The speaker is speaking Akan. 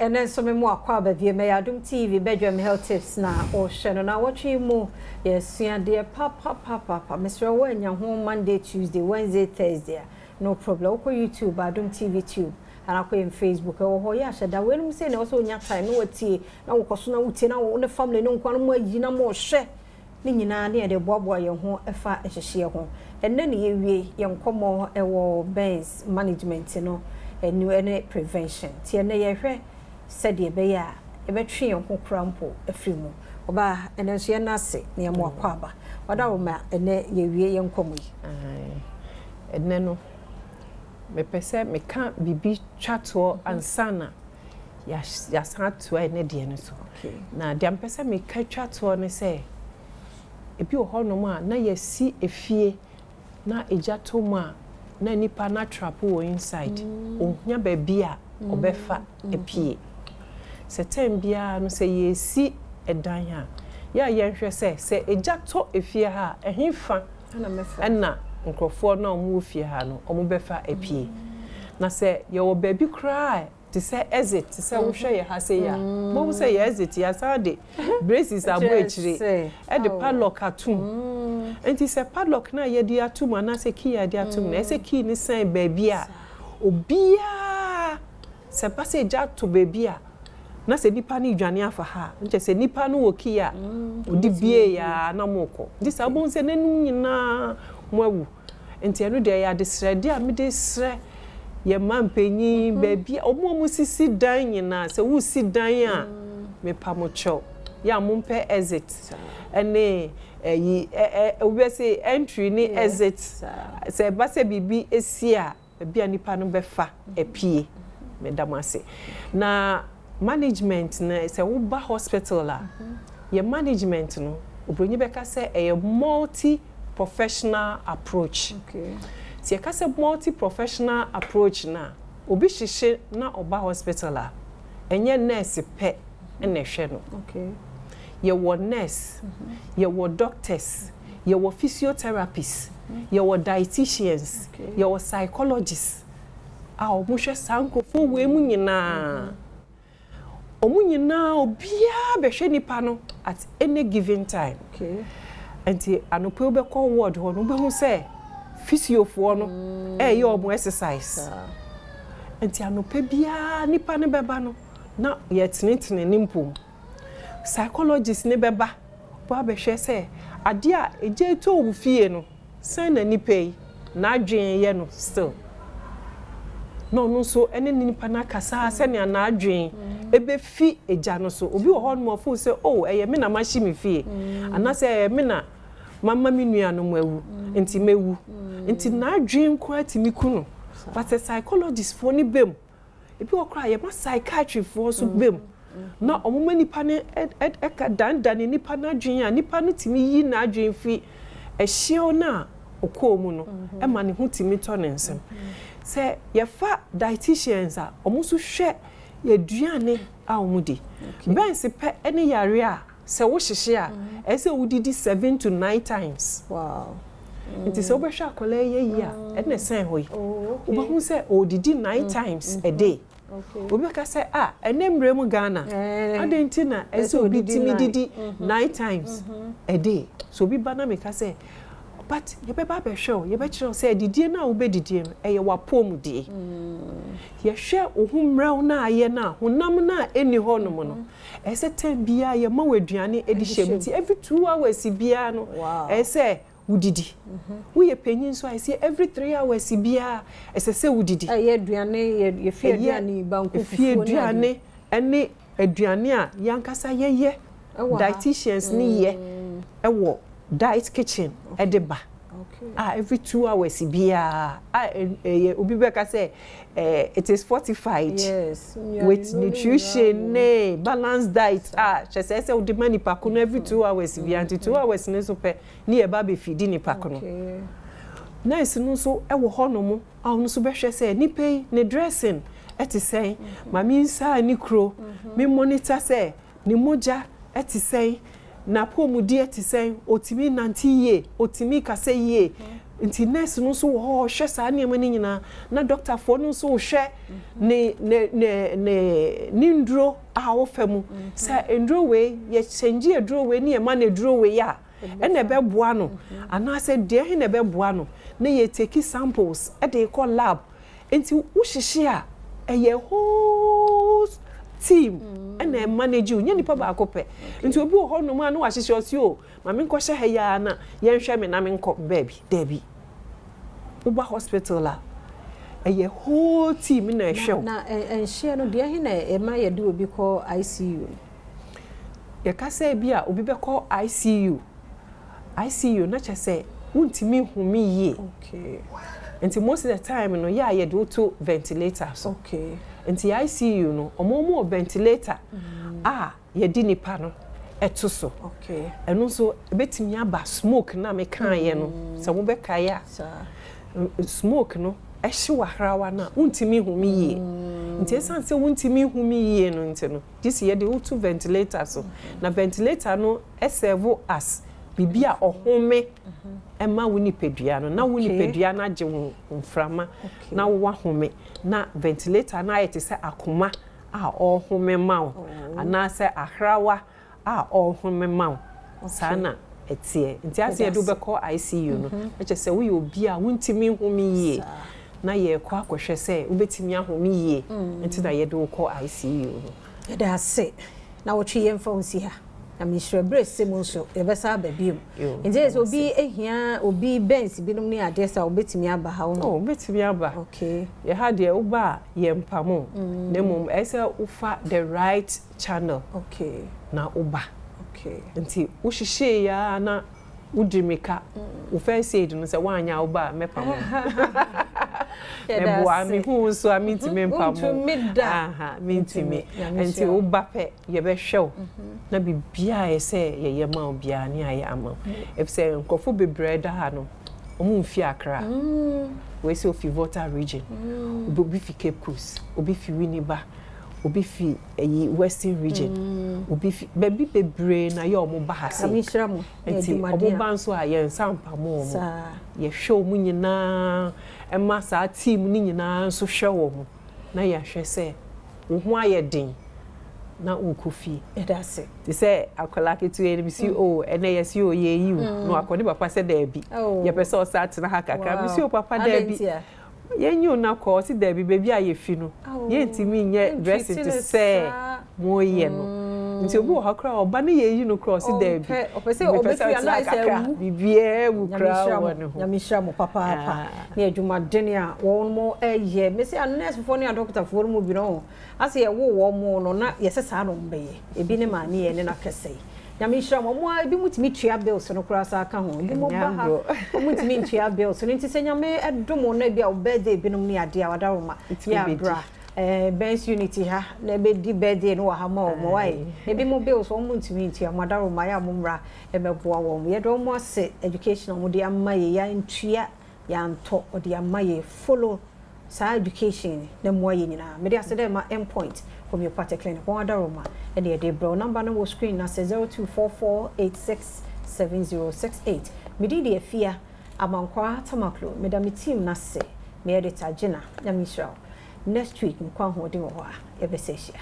Ɛnɛ nso me mu akɔ aba bio. Mɛyɛ Adom TV Bedwam Health Tips na ɔhwɛ no na wɔtwe mu yɛsua deɛ papapapapa. Mesrɛ wo, anya ho Monday, Tuesday, Wednesday, Thursday a, no problem. Wokɔ YouTube, Adom TV Tube, anaa kɔ yɛn Facebook, ɛwɔ hɔ. Yɛ ahyɛ da weinom sɛ na ɛwɔ sɛ wonya time na watie na wokɔ so na wotie na wo ne family no nkwa no mu ayi na mo hwɛ ne nyinaa ne yɛde boaboa yɛn ho ɛfa nhyehyɛeɛ ho. Ɛnnɛ ne yɛwie yɛn nkɔmmɔ ɛwɔ burns management no ɛnu ɛne prevention, nti ɛnnɛ yɛhwɛ sɛdeɛ ɛbɛyɛ a yɛbɛtwe yɛn ho kora mpo afiri mu. Ɔbaa, ɛnɛ nso yɛn ase na yɛn mo akɔ aba ɔda wo ma ɛnɛ yɛwie yɛn nkɔmmɔ yi. Ɛnɛ no, mepɛ sɛ meka biribi twa toɔ ansa na yɛasan atoa ɛnɛ deɛ no so. Na deɛ mepɛ sɛ meka twa toɔ ne sɛ, ebi wɔ hɔnom a na yɛsi efie na egya tɔ mu a, na nipa na trap wɔ inside, ohia baabi a ɔbɛfa epie. Sɛ time biara no, sɛ yɛsi ɛdan a, yɛ a yɛnhwɛ sɛ egya tɔ efie ha a, ɛhe fa ɛna mɛfa ɛna nkurɔfoɔ no a wɔwɔ fie ha no wɔn bɛfa epie. Na sɛ yɛwɔ baabi koraa a te sɛ exit, te sɛ wohwɛ yɛ ha sɛ yɛ a, mohu sɛ yɛ exit, yɛasan de braces abɔ akyire, ɛde padlock atum. Nti sɛ padlock no a yɛde atum anaasɛ key a yɛde atum no, ɛsɛ key no sɛn baabi a obiara sɛ ba sɛ egya ato baabi a, na sɛ nipa no dwane afa ha a, nkyɛ sɛ nipa no wɔ key a ɔde bie ya na mo kɔ. Nti sɛ wobɛhu sɛ n'anum nyinaa mo awu. Nti ɛno deɛ, ɛyɛ adesrɛdeɛ a mede srɛ yɛ mma mpanyin baabi a ɔmo a ɔmo sisi dan nyinaa sɛ wosi dan a, mepa mo kyɛw, yɛ a mompɛ exit ɛne ɛyi ɛ ɛ obi bɛ sɛ entry ne exit. Sɛ ɛba sɛ biribi esi a, ebi a nipa no bɛfa epie. Meda mo ase. Na management na, sɛ woba hospital a, yɛ management no, oburoni bɛka sɛ ɛyɛ multi professional approach. Sɛ yɛka sɛ multi professional approach na obi hyehye na ɔba hospital a, ɛnyɛ nurse pɛ ɛna ɛhwɛ no. Yɛwɔ nurse, yɛwɔ doctors, yɛwɔ physiotherapists, yɛwɔ dietitians, yɛwɔ psychologists a wɔhwɛ saa nkurɔfoɔ wei mu nyinaa. Wɔn nyinaa, obiara bɛhwɛ nipa no at any given time. Nti anɔpɛ wobɛkɔ ward hɔ no, wobɛhu sɛ physiofoɔ no ɛɛyɛ wɔn exercise. Nti anɔpɛ biara nipa no bɛba no na yɛtenetene ne mpom. Psychologist ne bɛba bɔ abɛhwɛ sɛ adeɛ a egya eto wo fie no sɛn na nipa yi n'adwene yɛ no still, na ɔno nso ɛne nipa no akasa sɛnea n'adwene ebɛfi egya no so. Obi wɔ hɔ nom ɔfo sɛ, "Oh, ɛyɛ me na mahye me fie," anaasɛ "Ɛyɛ me na mama me nuanom awu nti mewu." Nti n'adwene koraa tumi ku no. But sɛ psychologist foɔ ne bɛm, ebi wɔ koraa yɛma psychiatry foɔ nso bɛm na ɔmo ma nipa no ɛka dandane nipa n'adwene a, nipa no tumi yi n'adwene fi ɛhyew no a ɔkɔɔ mu no, ɛma ne ho tumi tɔ ne nsam. Sɛ yɛfa dietitians a, ɔmo nso hwɛ yɛaduane a ɔmo di. Burns pɛ ɛne yare a sɛ wohyehye a, ɛsɛ sɛ wodidi seven to nine times. Nti sɛ wobɛhwɛ akwadaa yi yie a, ɛna ɛsɛn hɔ yi, wobɛhu sɛ ɔredidi nine times a day. Obi bɛka sɛ, "Ah, ɛnɛ mmerɛ mu Ghana, adɛn nti na ɛsɛ obi tumi didi nine times a day?" So obi ba na meka sɛ, "But yɛbɛba abɛhwɛ o, yɛbɛkyerɛ wo sɛ adidie no a wobɛdidie no, ɛyɛ w'apɔmudie. Yɛhwɛ wo ho mmerɛw no a ayɛ no a, honam no a ɛnni hɔnom no, ɛsɛ sɛ time biara yɛma wo aduane de hyɛ mu." Nti every 2 hours biara no, ɛsɛ sɛ wodidi. Woyɛ panyin nso a, ɛsɛ every 3 hours biara ɛsɛ sɛ wodidi. Ɛyɛ aduane, yɛfie aduane, banku, efie aduane ɛne aduane a yɛankasa yɛyɛ, dietitians ne yɛ ɛwɔ diet kitchen ɛde ba a, every 2 hours biara a ɛyɛ, obi bɛka sɛ it is fortified with nutrition ne balanced diet a kyerɛ sɛ ɛsɛ wode ma nipa ko no every 2 hours biara. Nti 2 hours ne nso pɛ ne yɛ ba abɛfidi nipa ko no. Nurse no nso ɛwɔ hɔnom a ɔno nso bɛhwɛ sɛ nipa yi ne dressing ɛte sɛn, maame nsa ne kuro, me monitor sɛ ne mogya ɛte sɛn, n'apɔmuden ɛte sɛn, otumi nante yie, otumi kasa yie. Nti nurse no nso wɔ hɔ ɔhwɛ saa nneɛma no nyinaa, na dɔktafoɔ no nso rehwɛ ne ne ne ne ne nduro a ɔfa mu. Sɛ nduro wei yɛkyɛngye aduro wei ne yɛma no aduro wei a, ɛna ɛbɛboa no anaasɛ deɛ he na ɛbɛboa no, na yɛtake samples de kɔ lab. Nti wohyehye a, ɛyɛ whole team ɛna ɛmanage wo, nyɛ nipa baako pɛ. Nti obi wɔ hɔnom a na wahyehyɛ ɔse o, ma menkɔhyɛ ha yi ara na yɛnhwɛ me na menkɔ baabi. Daabi. Woba hospital a, ɛyɛ whole team na ɛhwɛ wo. Na ɛnhyeɛ no, deɛ he na ɛma yɛde obi kɔ ICU no? Yɛka sɛ bi a obi bɛkɔ ICU, ICU na kyerɛ sɛ wontumi nhome yie. Nti most of the time no, yɛ a yɛde wo to ventilator so. Nti ICU no, ɔmo wɔ ventilator a yɛde nipa no ɛto so. Ɛno nso ebɛtumi aba smoke na mekaeɛ no, sɛ wobɛkaeɛ a, smoke no ɛhye w'ahrawa no a wontumi nhome yie. Nti ɛsiane sɛ wontumi nhome yie no nti no, gye sɛ yɛde wo to ventilator so. Na ventilator no ɛserve as biribi a ɔhome ɛma wo nipadua no, na wo nipadua no agye wo mframa na woahome, na ventilator no ayɛ te sɛ akoma a ɔrehome ma wo anaasɛ ahrawa a ɔrehome ma wo. Saa na ɛteɛ. Nti ase yɛde wobɛkɔ ICU no, ɛkyerɛ sɛ woyɛ obi a wontumi nhome yie, na yɛrekɔ akɔhwɛ sɛ wobɛtumi ahome yie, nti na yɛde wo kɔ ICU no. Yɛda ase na wɔtwe yɛmfa wo nsi ha na mehyerɛ berɛ sɛ mu nso yɛbɛsa aba biom. Nti sɛ obi ehia obi bɛns binom ne adeɛ sɛ wobɛtumi aba ha wo? Oh, wobɛtumi aba. Yɛha deɛ, woba a yɛmpam o, na mmom ɛyɛ sɛ wofa the right channel na woba. Nti wohyehyee ya na wodi mirika wo first aid no, sɛ woanyɛ a woba a mɛpam wo. Mɛboa mehu wo nso a mentumi mpam wo. Wontumi da. Aha, mentumi. Nti woba pɛ, yɛbɛhwɛ wo na biribiaa a ɛsɛ yɛyɛ ma wo biara ne ayɛ ama wo, ɛfisɛ nkurɔfoɔ bebree da ha no, ɔmo mfi Accra. Wei sɛ ofi Volta Region, obi fi Cape Coast, obi fi Winneba, obi fi ɛyi Western Region, obi fi baabi bebree na yɛ ɔmo ba ha sei. Nhyira mo. Nti ɔmo ba nso a, yɛn nsa mpamo ɔmo. Yɛhwɛ ɔmo nyinaa, ɛma saa team ne nyinaa nso hwɛ wɔn na yɛahwɛ sɛ wo ho ayɛ den na wokɔ fie. Yɛda ase. Te sɛ akwadaa ketewa yi bi si o, ɛnɛ yɛsi o, yɛyi o, na wakɔ ne papa sɛ daabi, yɛpɛ sɛ ɔsa atena ha kakra. Mi si o, papa, daabi, yɛnyi o na kɔ. Ɔsi daabi, baabi a yɛfi no, yɛntumi nyɛ dressing te sɛ mo yɛ no. Nti obi wɔ hɔ koraa, ɔba ne yɛyi no koraa, ɔsi daabi, ɔpɛ sɛ mepɛ sɛ ɔbɛfi ɔtena anaa sɛ kakra. awu. Biribiara ewu koraa Nyame wɔ ne ho. Nyame hyira mo papaapa ne adwumadene a wɔn mo ɛyɛ. Mesi a nursefoɔ ne adɔkotafoɔ no mu bi no ase yɛwo wɔn mo no na yɛsɛ saa na wɔn bɛyɛ. Ebi ne maame yɛ ne n'akɛsɛ yi. Nyame nhyira mo. Ɔmo a ebi mo tumi tua bills no koraa saa ka ho. Ebi mo ba ha, ɔmo ntumi ntua bills no. Nti sɛ Nyame ɛdom wo na ebi a wo birthday binom ne adeɛ a wadaroma Ntumi yɛ bɛdi. abra Benz Unity ha na ebedi birthday no wɔ ha ma wɔn. Wae, ebi mo bills wɔn mo ntumi ntua, mo adaroma yɛ a mo mmra ɛmɛboa wɔn. Yɛde wɔn ase education a wɔn de ama yɛ, yɛntua yɛantɔ, ɔde ama yɛ. Follow saa education na mmoa yɛ nyinaa. Mede ase dɛ ma Endpoint Homeopathic Clinic, wɔn adaroma ɛne yɛde brɛ wo. Number no wɔ screen na sɛ 0244867068. Mede de Afia Amankwa Tamaklo, meda me team n'ase, me editor Gyina. Nyame nhyira wo. Next week, nkwa ahoɔden wɔ hɔ a, yɛbɛsɛ ahyia.